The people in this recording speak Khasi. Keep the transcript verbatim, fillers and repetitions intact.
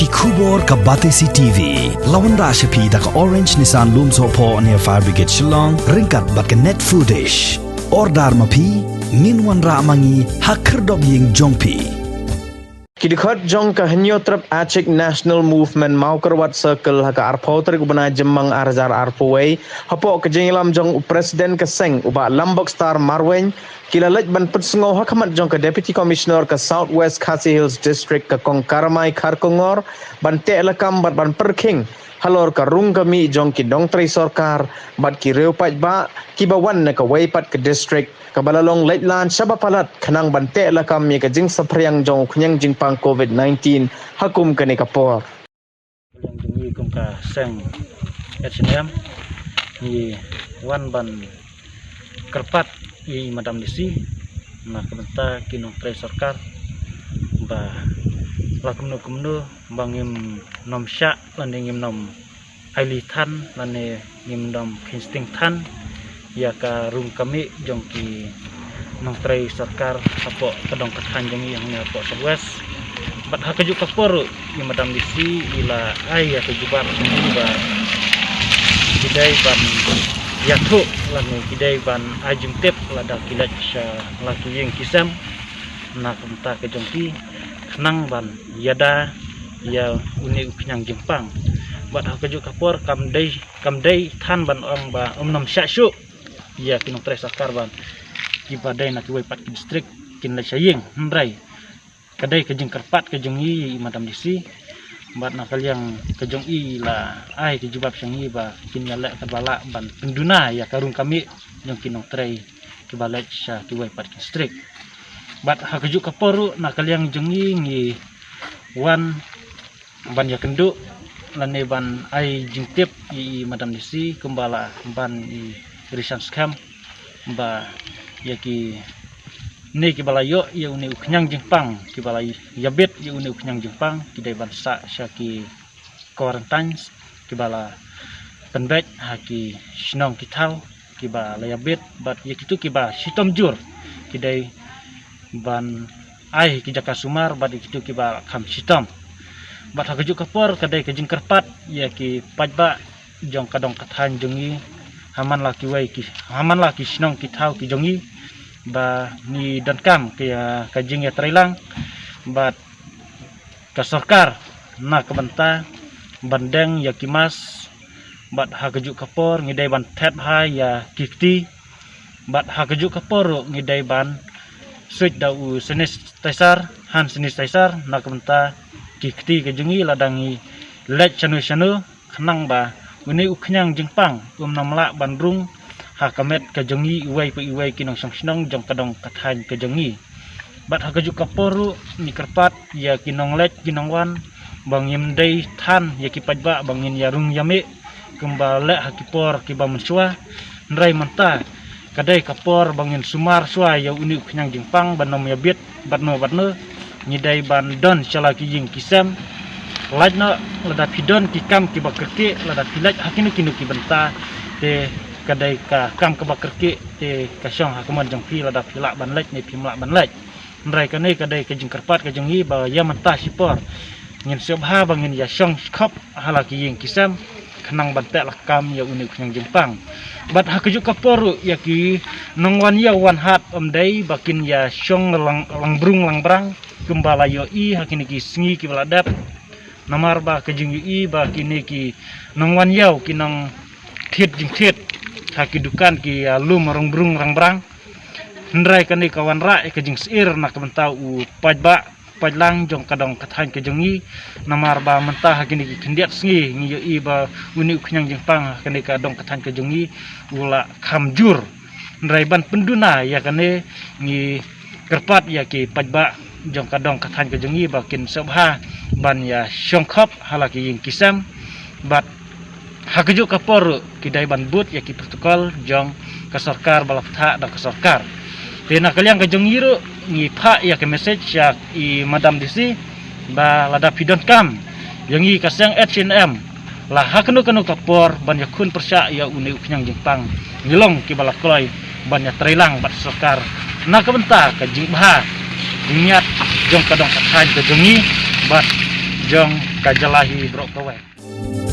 Khubor ka Batesi T V la wanrah sha phi da ka Orange Nissan Lumsohphoh near Fire Brigade Shillong, ryngkat bad ka Net Foodish. Order ma phi, ngin wanrah ma ngi ha khyrdop ïing jong phi. Ki dkhot jong ka Hynñiewtrep Achik National Movement Mawkyrwat Circle ha ka arphew tarik u bnai Jymmang ar hajar arphew wei, hapoh ka jingïalam jong u President ka seng u Bah Lambokstar Marwein, ki la leit ban pynsngew ha khmat jong ka Deputy Commissioner ka South West Khasi Hills District ka Kong Karamai Kharkongor ban teh lakam bad ban pyrkhing halor ka rung ka mih jong ki nongtrei sorkar bad ki riew paidbah kiba wan na kawei pat ka district kaba la long leit lan shaba palat khnang ban teh lakam ïa ka jingsaphriang jong u khñiang jingpang covid nineteen ha kum kane ka por. Liang jong ngi kum ka seng H N M ngi wan ban kyrpad ïa i Madam D C na ka bynta ki nongtrei sorkar ba la kumno kumno ba ngim nym shah lane ngim nym aili than lane ngim nym kheiñ sting than ïa ka rung ka mih jong ki nongtrei sorkar hapoh ka dong ka thaiñ jong ngi hangne hapoh South West. Bad ha kajuh ka por ruh i Madam D C i la ai ïa ka jubab jong ngi ba ki dei ban ïathuh lane ki dei ban ai jingtip lada ki leit sha la ki ïing ki sem na ka bynta ka jong ki khnang ban ïada ïa une u khñiang jingpang. Bad ha kajuh ka por kam dei kam dei than ban ong ba ym nym shah shuh ïa ki nongtrei sorkar ban kiba dei na kiwei pat ki district kin leit sha ïing, hynrei ka dei ka jingkyrpad ka jong i i Madam D C. Bad na ka liang ka jong i la ai ka jubab sha ngi ba kin ïaleh katba lah ban pynduna ïa ka rung ka mih jong ki nongtrei kiba leit sha kiwei pat ki district. Bad ha kajuh ka por ruh na ka liang jong ngi ngi wan ban ïakynduh lane ban ai jingtip ïa i Madam D C kumba la ban i Rishan Skhem ba ïa kine kiba la ïoh ïa une u khñiang jingpang, kiba la ïabit ïa une u khñiang jingpang ki dei ban sah sha ki quarantines kiba la pynbeit ha ki shnong ki thaw kiba la ïabit bad ïa kitu kiba shitom jur ki dei ban ai ki jaka sumar bad ïa kitu kiba kham shitom. Bad ha kajuh ka por ka dei ka jingkyrpad ïa ki paidbah jong ka dong ka thaiñ jong ngi ha man la kiwei ki ha man la ki shnong ki thaw ki jong ngi ba ngi donkam ka, ka jingïatreilang bad ka sorkar na ka bynta ban deng ïa ki mask bad ha kajuh ka por ngi dei ban thet bha ïa ki kti bad ha kajuh ka por ruh ngi dei ban suit da u sanitizer, hand sanitizer na ka bynta ki kti ka jong ngi lada ngi leit shano shano khnang ba une u khñiang jingpang um nym lah ban rung ha ka met ka jong ngi iwei pa iwei ki nongshong shnong jong ka dong ka thaiñ ka jong ngi. Bad ha kajuh ka por ruh ngi kyrpad ïa ki nongleit ki nongwan ba ngim dei than ïa ki paidbah ba ngin ïarung ïamih kumba leh ha ki por kiba mynshuwa. Hynrei mynta ka dei ka por ba ngin sumar shuwa ïa une u khñiang jingpang ban nym ïabit bad no bad no ngi dei ban don sha la ki ïing ki sem. Lait noh lada phi don ki kam kiba kyrkieh lada phi leit ha kino kino ki bynta te ka dei ka kam kaba kyrkieh te ka shong ha ka mon jong phi lada phi lah ban leit ne phim lah ban leit. Hynrei kane ka dei ka jingkyrpad ka jong ngi ba ïa mynta shipor ngin sngewbha ba ngin ïa shong khop ha la ki ïing ki sem khnang ban teh lakam ïa une u khñiang jingpang. Bad ha kajuh ka por ruh ïa ki nongwan ïew wan hat ym dei ba kin ïa shong lang lang brung lang brang kumba la ïohi ha kine ki sngi kiba la dep. Namar ba ka jingïohi ba kine ki nongwan ïew ki nongthied jingthied ha ki dukan ki ïa lum rong brung rang brang. Hynrei kane ka wanrah ïa ka jingsyier na ka bynta u paidbah paidlang jong ka dong ka thaiñ ka jong ngi. Namar ba mynta ha kine ki khyndiat sngi ngi ïohi ba une u khñiang jingpang ha kane ka dong ka thaiñ ka jong ngi u la kham jur. Hynrei ban pynduna ïa kane ngi kyrpad ïa ki paidbah jong ka dong ka thaiñ ka jong ngi ba kin sngewbha ban ïa shong khop ha la ki ïing ki sem bad ha kajuh ka por ruh ki dei ban bud ïa ki protocol jong ka sorkar ba la pynthah da ka sorkar. Te na ka liang ka jong ngi ruh ngi phah ïa ka message sha i Madam D C ba lada phi donkam ïa ngi ka seng H N M la ha kano kano ka por ban ïakhun pyrshah ïa une u khñiang jingpang ngi long kiba la kloi ban ïatreilang bad sorkar na ka bynta ka jingbha jingïat jong ka dong ka thaiñ ka jong ngi bad jong Ka jala hi bro kawai.